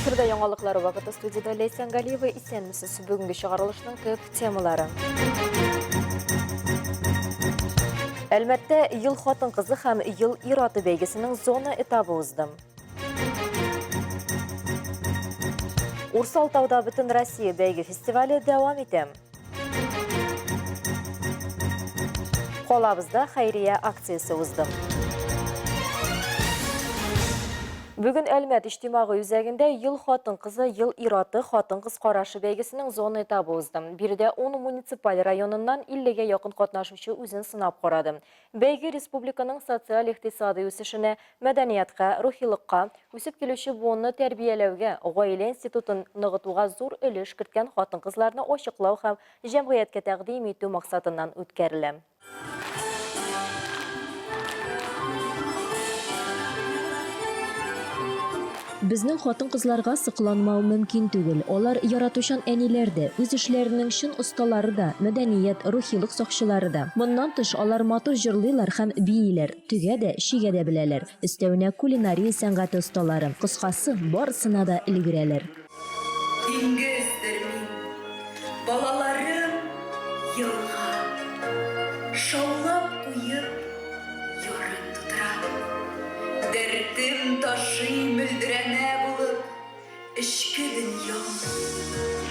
Эфирда яңалыклар вакыты студиядә Ләйсән Галиева. Исәнмесез. Бүгенге чыгарылышның төп темалары. Әлмәттә ел хатын-кызы һәм ел ир-аты бәйгесенең зона этабы узды. Урсалтауда бөтен Россия бәйге фестивале дәвам итә. Калабызда хәйрия акциясе узды. Бүген Әлмәт иҗтимагый үзәгендә Ел хатын-кызы, ел ир-аты, хатын-кыз карашы бәйгесенең зона этабы узды. Биредә ун муниципаль районыннан 50гә якын катнашучы үзен сынап карады. Бәйге республиканың социаль-икътисадый үсешенә, мәдәниятка, рухилыкка, үсеп килүче буынны тәрбияләүгә, гаилә институтын ныгытуга зур өлеш керткән хатын-кызларны ачыклау һәм җәмгыятькә тәкъдим итү максатыннан үткәрелә. Безнең хатын-кызларга сокланмау мөмкин түгел. Алар яратучан әниләр дә, үз эшләренең чын осталары да, мәдәният, рухилык сакчылары да. Моннан тыш, алар матур җырлыйлар һәм бииләр, тегә дә, чигә дә беләләр. Өстәвенә кулинария сәнгате осталары. Кыскасы, барысына да өлгерәләр. Диңгездер мин, балаларым, елга. Шаулап куеп, ярын тутыра. Дәртем ташый мөлдерәмә булып, Эчке дөньям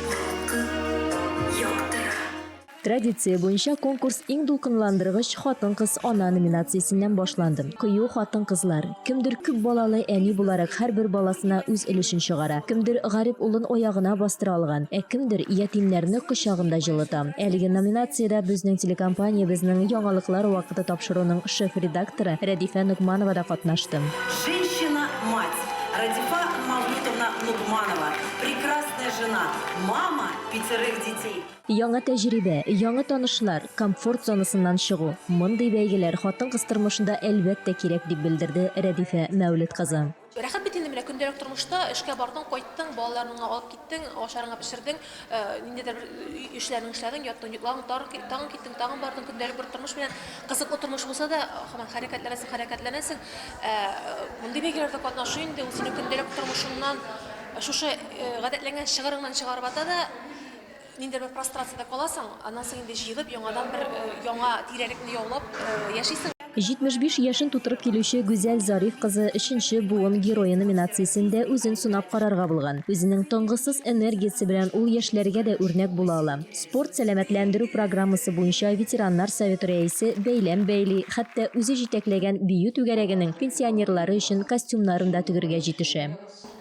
балкып яктыра. Традиция буенча конкурс Иң дулкынландыргыч хатын-кыз ана номинациясеннән башланды. Кыю хатын-кызлар. Кемдер күп балалы әни буларак һәрбер баласына үз өлешен чыгара, кемдер гарип улын аягына бастыра алган, ә кемдер ятимнәрне кочагында җылыта. Әлеге номинациядә безнең телекомпаниябезнең Яңалыклар вакыты тапшыруының шеф-редакторы Рәдифә Ногманова да катнашты. Женщина-мать Радифа Мавлютовна Ногманова, прекрасная жена, мама пятерых детей. Яңа тәҗрибә, яңа танышлар, комфорт зонасыннан чыгу, мондый бәйгеләр хатын-кыз тормышында әлбәттә кирәк, дип белдерде Рәдифә Мәүлет кызы. Рәхәт бит инде менә көндәлек тормышта, эшкә бардың, кайттың, балаларыңны алып киттең, ашарыңа пешердең, ниндидер бер өй эшләрен эшләдең, яттың, йокладың, тагын киттең, тагын бардың, көндәлек бер тормыш белән, кызыклы тормыш булса да, һаман хәрәкәтләнәсең, хәрәкәтләнәсең. Ә мондый бәйгеләрдә катнашу инде ул синең көндәлек тормышыңнан, шушы гадәтләнгән чыгырыңнан чыгарып ата да, Ниндидер бер прострациядә каласың, аннан соң инде җыелып, яңадан бер яңа тирәлекне яулап яшисең. 75 яшен тутырып килүче Гүзәл Зариф кызы Өченче буын герое номинациясендә үзен сынап карарга булган. Үзенең тынгысыз энергиясе белән ул яшьләргә дә үрнәк була ала. Спорт сәламәтләндерү программасы буенча ветераннар советы рәисе бәйләм бәйли, хәтта үзе җитәкләгән бию түгәрәгенең пенсионерлары өчен костюмнарын да тегергә җитешә.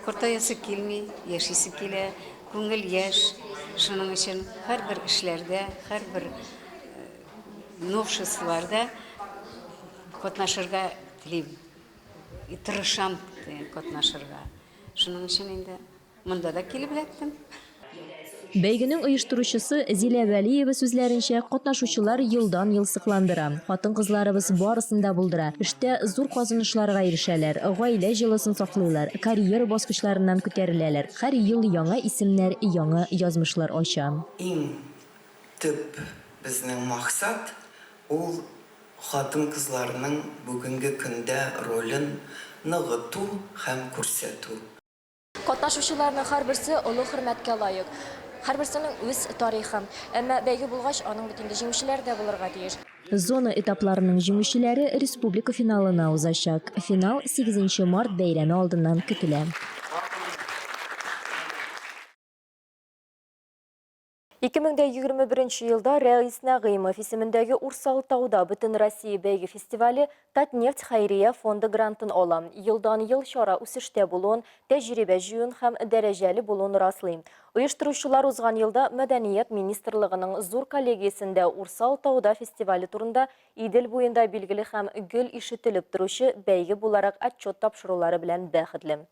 Картаясы килми, яшисе килә. Күңел яшь, шуның өчен һәрбер эшләрдә, һәрбер новшестволарда катнашырга телим, тырышам катнашырга. Шуның өчен инде монда да килеп эләктем. Бәйгенең оештыручысы Зилә Вәлиева сүзләренчә, катнашучылар елдан-ел сокландыра. Хатын-кызларыбыз барысын да булдыра, эштә зур казанышларга ирешәләр, гаилә җылысын саклыйлар, карьера баскычларыннан күтәреләләр. Һәр ел яңа исемнәр, яңа язмышлар ача. Иң төп безнең максат, ул хатын-кызларның бүгенге көндә ролен ныгыту һәм күрсәтү. Катнашучыларның һәрберсе олы хөрмәткә лаек. Һәрберсенең үз тарихы. Әмма бәйге булгач, аның бит инде җиңүчеләре дә булырга тиеш. Зона этапларының җиңүчеләре республика финалына узачак. Финал сигезенче март бәйрәме алдыннан көтелә. 2021 елда Рәис Нәгыймов исемендәге Урсал-Тауда Бөтенроссия бәйге фестивале Татнефть хәйрия фонды грантын ала. Елдан-ел чара үсештә булуын, тәҗрибә җыюын һәм дәрәҗәле булуын раслый. Оештыручылар узган елда Мәдәният министрлыгының зур коллегиясендә Урсал-Тауда фестивале турында Идел буенда билгеле һәм гел ишетелеп торучы бәйге буларак отчет тапшырулары белән бәхетле.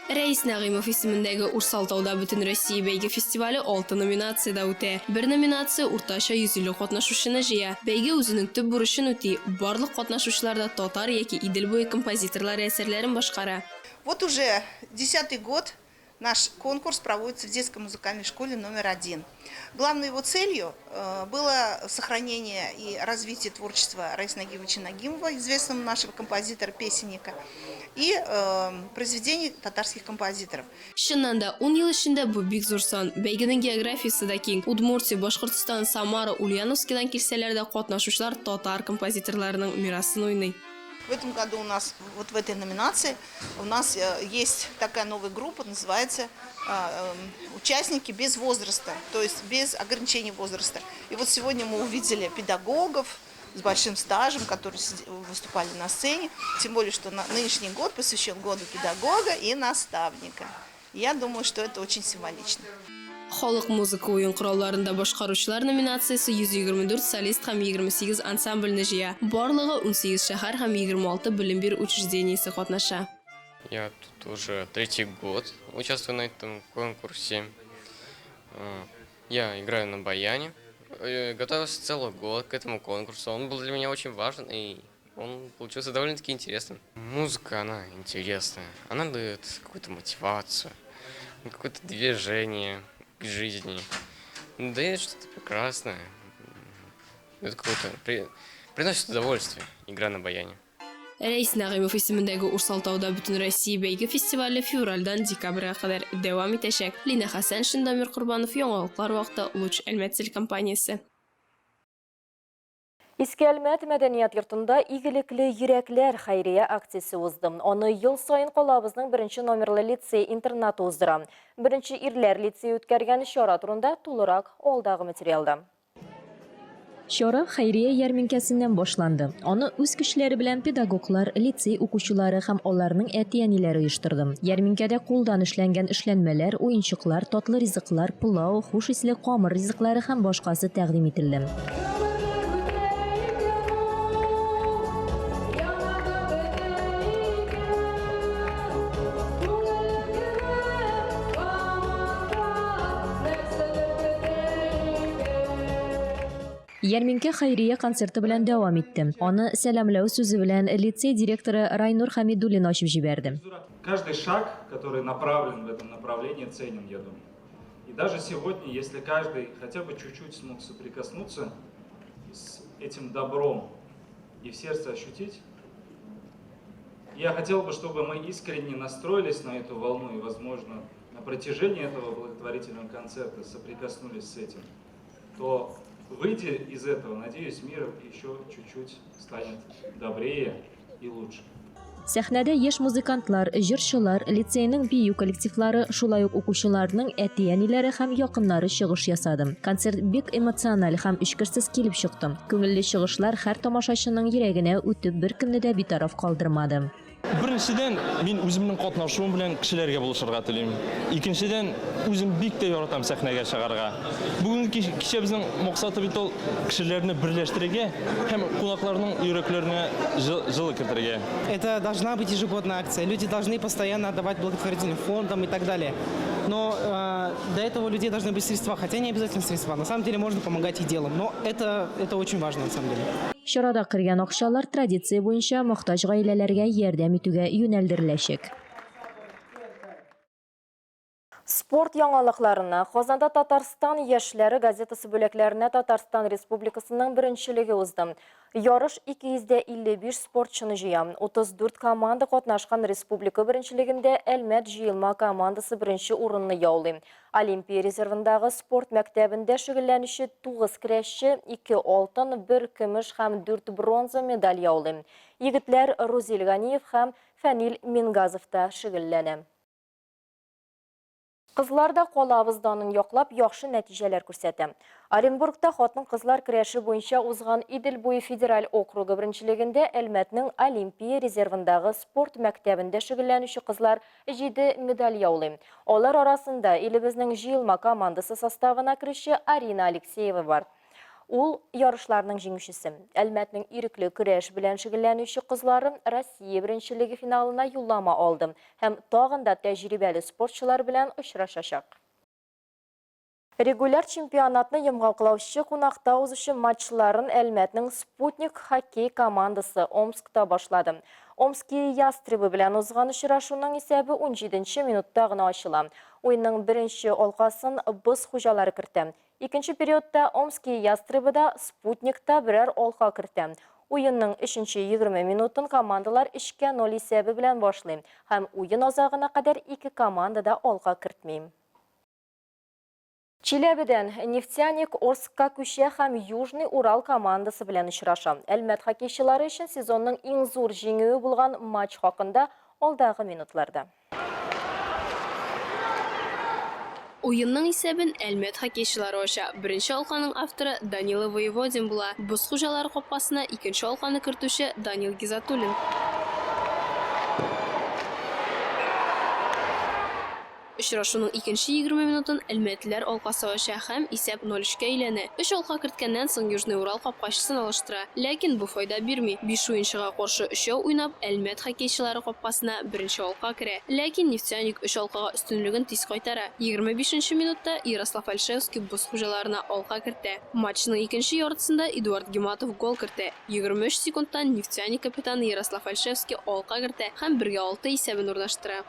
Рәис Нәгыймов исемендәге Урсал-Тауда Бөтенроссия бәйге-фестивале алты номинациядә үтә. Бер номинация уртача 150 катнашучыны җыя. Бәйге үзенең төп бурычын үти, барлык катнашучылар да татар яки Идел буе композиторлары әсәрләрен башкара. Вот уже десятый год наш конкурс проводится в детской музыкальной школе номер один. Главной его целью было сохранение и развитие творчества Раиса Нагимовича Нагимова, известного нашего композитора-песенника. и э, произведений татарских композиторов. Чыннан да, ун ел эчендә бу бик зур сан. Бәйгенең географиясе дә киң. Удмуртия, Башкортстан, Самара, Ульяновскидан килсәләр дә, катнашучылар татар композиторларының мирасын уйный. В этом году у нас, вот в этой номинации, у нас э, есть такая новая группа, называется э, эм, «Участники без возраста», то есть без ограничений возраста. И вот сегодня мы увидели педагогов с большим стажем, которые выступали на сцене, тем более, что нынешний год посвящен году педагога и наставника. Я думаю, что это очень символично. Халык музыка уен коралларында башкаручылар номинациясе 124 солист һәм 28 ансамбльне җыя. Барлыгы 18 шәһәр һәм 26 белем бирү учреждениесе катнаша. Я тут уже третий год участвую на этом конкурсе. Э, я играю на баяне. Э, готовился целый год к этому конкурсу. Он был для меня очень важен, и он получился довольно-таки интересным. Музыка, она интересная. Она дает какую-то мотивацию, какое-то движение к жизни. Дает что-то прекрасное. Это какое-то... Приносит удовольствие игра на баяне. Рәис Нәгыймов исемендәге Урсалтауда Бөтенроссия бәйге фестивале февральдән декабрьгә кадәр дәвам итәчәк. Лина Хәсәншин, Дамир Корбанов, Яңалыклар вакыты, Луч Әлмәт телекомпаниясе. Иске Әлмәт мәдәният йортында Игелекле йөрәкләр хәйрия акциясе узды. Аны ел саен калабызның беренче номерлы лицей-интернаты уздыра. Беренче ирләр лицее үткәргән чара турында тулырак алдагы материалда. Чара хәйрия ярминкәсеннән башланды. Аны үз көчләре белән педагоглар, лицей укучылары һәм аларның әти-әниләре оештырды. Ярминкәдә кулдан эшләнгән эшләнмәләр, уенчыклар, татлы ризыклар, пылау, хуш исле камыр ризыклары һәм башкасы тәкъдим ителде. Ярминкә хәйрия концерты белән дәвам итте. Аны сәламләү сүзе белән лицей директоры Райнур Хәмидуллин ачып җибәрде. Каждый шаг, который направлен в этом направлении, ценен, я думаю. И даже сегодня, если каждый хотя бы чуть-чуть смог соприкоснуться с этим добром и в сердце ощутить, я хотел бы, чтобы мы искренне настроились на эту волну и, возможно, на протяжении этого благотворительного концерта соприкоснулись с этим, то, выйдя из этого, надеюсь, мир еще чуть-чуть станет добрее и лучше. Сәхнәдә яшь музыкантлар, җырчылар, лицейның бию коллективлары, шулай ук укучыларның әти-әниләре һәм якыннары чыгыш ясады. Концерт бик эмоциональ һәм эчкерсез килеп чыкты. Күңелле чыгышлар һәр тамашачының йөрәгенә үтеп, беркемне дә битараф калдырмады. Беренчедән, мин үземнең катнашуым белән кешеләргә булышырга телим. Икенчедән, үзем бик тә яратам сәхнәгә чыгарга. Бүгенге кичәбезнең максаты бит ул кешеләрне берләштерергә һәм кунакларның йөрәкләренә җылы кертергә. Это должна быть ежегодная акция. Люди должны постоянно отдавать благотворительным фондам и так далее. Но э, до этого у людей должны быть средства, хотя не обязательно средства. На самом деле можно помогать и делом, но это, это очень важно на самом деле. Чарада кергән акчалар традиция буенча мохтаҗ гаиләләргә ярдәм итүгә юнәлдереләчәк. Спорт яңалыкларына Казанда Татарстан яшьләре газетасы бүләкләренә Татарстан Республикасының беренчелеге узды. Ярыш 255 спортчыны җыя. 34 команда катнашкан республика беренчелегендә Әлмәт җыелма командасы беренче урынны яулый. Олимпия резервындагы спорт мәктәбендә шөгыльләнүче 9 көрәшче 2 алтын, 1 көмеш һәм 4 бронза медаль яулый. Егетләр Рузил Ганиев һәм Фәнил Мингазов та шөгыльләнә. Кызлар да калабыз данын яклап яхшы нәтиҗәләр күрсәтә. Оренбургта хатын-кызлар көрәше буенча узган Идел буе федераль округы беренчелегендә Әлмәтнең Олимпия резервындагы спорт мәктәбендә шөгыльләнүче кызлар җиде медаль яулый. Алар арасында илебезнең җыелма командасы составына керүче Арина Алексеева бар. Ул, ярышларның җиңүчесе. Әлмәтнең ирекле көрәш белән шөгыльләнүче кызлары Россия беренчелеге финалына юллама алды һәм тагын да тәҗрибәле спортчылар белән очрашачак. Регуляр чемпионатны йомгаклаучы кунакта узучы матчларын Әлмәтнең Спутник хоккей командасы Омскта башлады. Омские ястребы белән узган очрашуның исәбе унҗиденче минутта гына ачыла. Уенның беренче алкасын боз хуҗалары кертә. Икенче периодта Омские ястребы да, Спутник та берәр алка кертә. Уенның өченче 20 минутын командалар өчкә ноль исәбе белән башлый һәм уен азагына кадәр ике команда да алка кертми. Чиләбедән Нефтяник Орскка күчә һәм Южный Урал командасы белән очраша. Әлмәт хоккейчылары өчен сезонның иң зур җиңүе булган матч хакында алдагы минутларда. Уенның исәбен Әлмәт хоккейчылары ача. Беренче алканың авторы Данила Воеводин була. Боз хуҗалары капкасына икенче алканы кертүче Данил Гизатуллин. Очрашуның икенче 20 минутын әлмәтлеләр алкасы ача һәм исәп 0-3 кә әйләнә. Өч алка керткәннән соң Южный Урал капкачысын алыштыра. Ләкин бу файда бирми. Биш уенчыга каршы өчәү уйнап, Әлмәт хоккейчылары капкасына беренче алка керә. Ләкин Нефтяник өч алкага өстенлеген тиз кайтара. 25 нче минутта Ярослав Ольшевский боз хуҗаларына алка кертә. Матчның икенче яртысында Эдуард Гиматов гол кертә. 23 секундтан Нефтяник капитаны Ярослав Ольшевский алка кертә һәм бергә алты исәбен урнаштыра.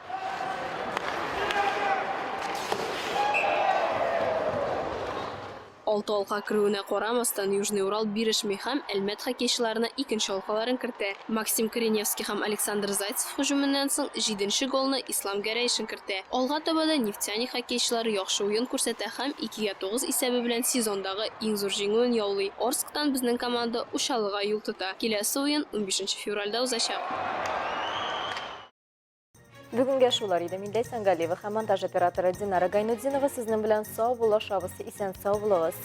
Алты алка керүенә карамастан, Южный Урал бирешми һәм Әлмәт хоккейчыларына икенче алкаларын кертә. Максим Кореневский һәм Александр Зайцев һөҗүменнән соң җиденче голны Ислам Гәрәйшин кертә. Алга таба да Нефтяник хоккейчылары яхшы уен күрсәтә һәм икегә тугыз исәбе белән сезондагы иң зур җиңүен яулый. Орсктан безнең команда Учалыга юл тота. Киләсе уен унбишенче февральдә узачак. Бүгенгә шулар иде. Мин Ләйсән Галиева һәм монтаж операторы Динара Гайнутдинова сезнең белән саубуллашабыз. Исән-сау булыгыз.